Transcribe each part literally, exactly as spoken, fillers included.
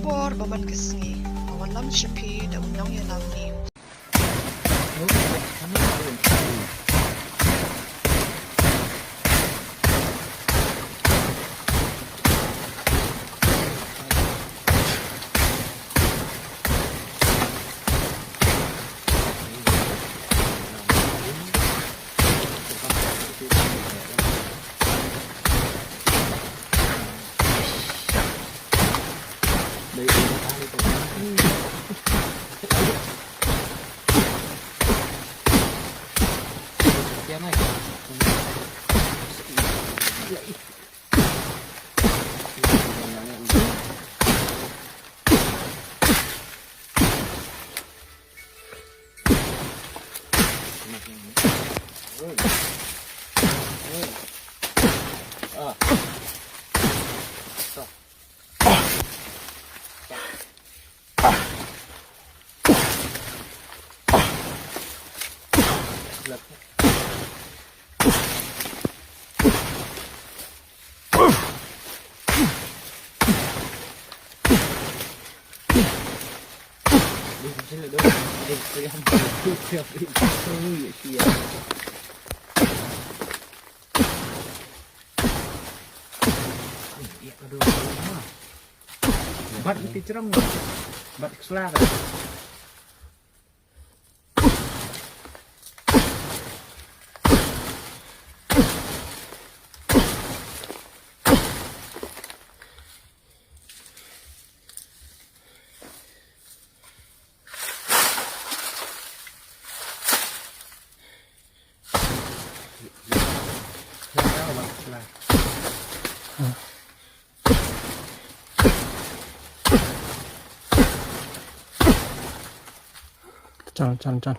Por ba man ka sngi, nga wallam sha phi da u nongïalam news. Bat ki chrong. Bat ki sla. Chal, chal, chal.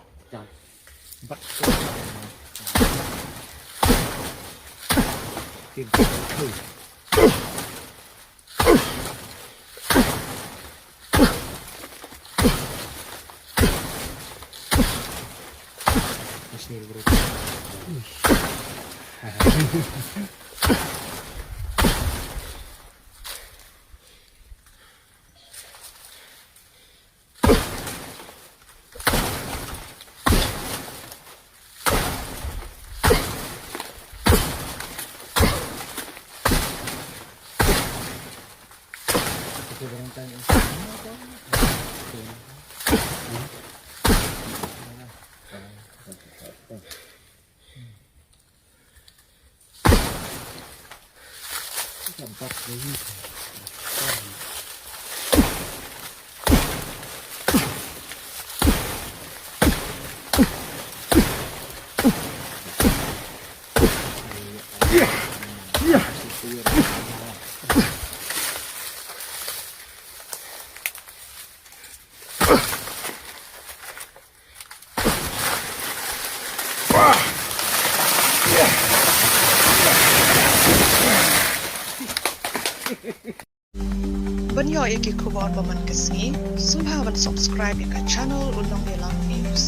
Ban ïoh ïa ki khubor ba man ka sngi, sngewbha ban subscribe ïa ka channel U Nongïalam News.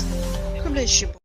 Khublei shibun.